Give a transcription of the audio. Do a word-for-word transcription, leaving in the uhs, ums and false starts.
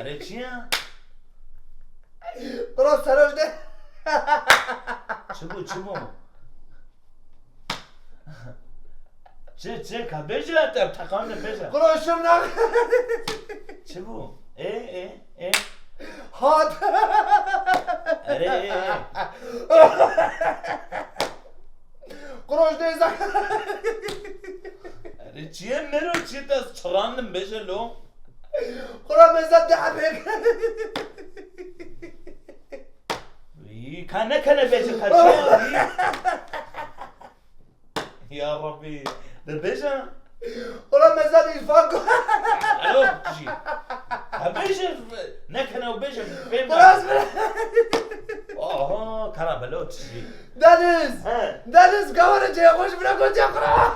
E, çi ya? Bro, seroj de. Çi bû, çi bû? Çi, çi, ka bêje, te teqan de bêje. Bro, şuna. Çi bû? E, e, e. Hat. Erê, e, e. Bro, şuna. Erê, çi ye mero, çi ye, te ez çirandim, bêje lo. Bro, mezat de hepek. Î, ka ne kene bêje, ka çi ye, î? Ya Rabbi. De bêje. Bro, mezat İrfan ko. Alo, çi? Ha bêje, ne kene û bêje, bêje. Bro, bro. Oho, kara belo çi? Deniz. He. Deniz, gavara ceye hoş bırak hoca kura.